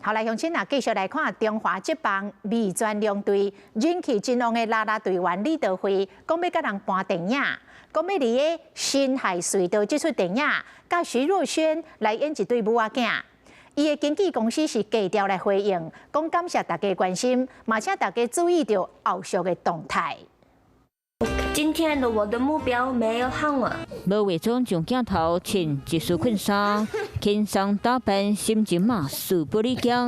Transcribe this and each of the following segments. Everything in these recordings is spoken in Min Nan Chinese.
好來，鄉親啊，繼續來看中華職棒味全龍隊人氣真旺的啦啦隊員李稻葵，講欲佮人搬電影，講欲佇个深海隧道這齣電影，佮徐若瑄來演一對母仔囝。伊的經紀公司是低調來回應，講感謝大家關心，嘛請大家注意著後續的動態。今天的我的目標沒有喊我。無化妝上鏡頭，穿一束困衫，輕鬆打扮，心情嘛勢不離強。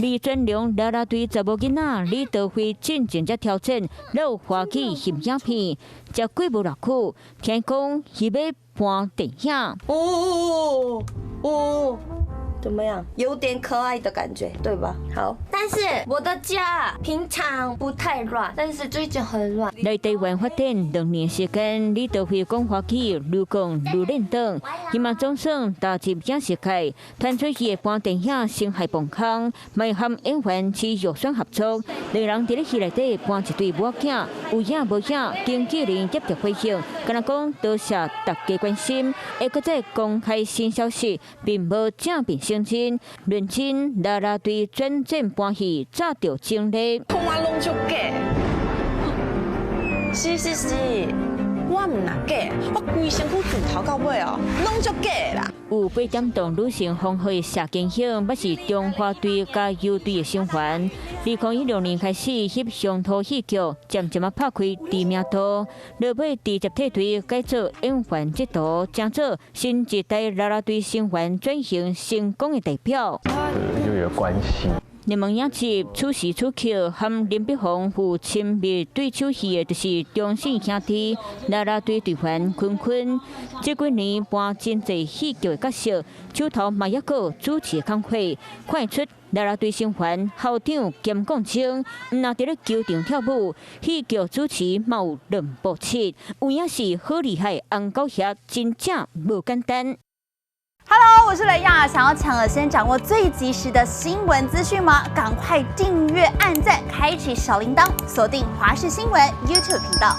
味全龍啦啦隊查某囡仔李稻葵進前才挑戰老華語翕影片，才過無偌久，聽講伊欲搬電影。哦哦。怎麼樣？有點可愛的感覺，對吧？好，但是我的家平常不太亂，但是最近很亂。來台灣發展2年時間，李稻葵講華語，愈講愈練轉，希望總算踏入影視界，傳出伊會搬電影《深海磅空》，嘛和演員徐若瑄合作，兩人佇咧戲內底扮一對母仔，有影無影？經紀人接著回應，敢若講多謝大家關心，會閣再公開新消息，並無正面成真，認真啦啦隊轉戰搬戲，早就整理。講話攏足假，是是是，我毋若假，我規身軀自頭到尾哦，攏足假啦。有八點檔女性封號的謝金興，猶是中華隊佮優隊的成員。2016年開始翕鄉土戲劇，漸漸仔拍開知名度，落尾直接退隊改做演員這途，成做新一代啦啦隊成員轉型成功的代表。又有關係。熱門影集此時此刻和林柏宏有親密對手戲的，就是中信兄弟啦啦隊隊員坤坤。這幾年扮真濟戲劇的角色，手頭嘛猶閣主持工課，看得出啦啦隊成員校長兼講師，毋但佇咧球場跳舞，戲劇主持嘛有兩步七，有影是好厲害，紅狗俠真正無簡單。 Hello，我是雷亞，想要搶先掌握最及時的新聞資訊嗎？趕快訂閱、按讚、開啟小鈴鐺，鎖定華視新聞 YouTube 頻道。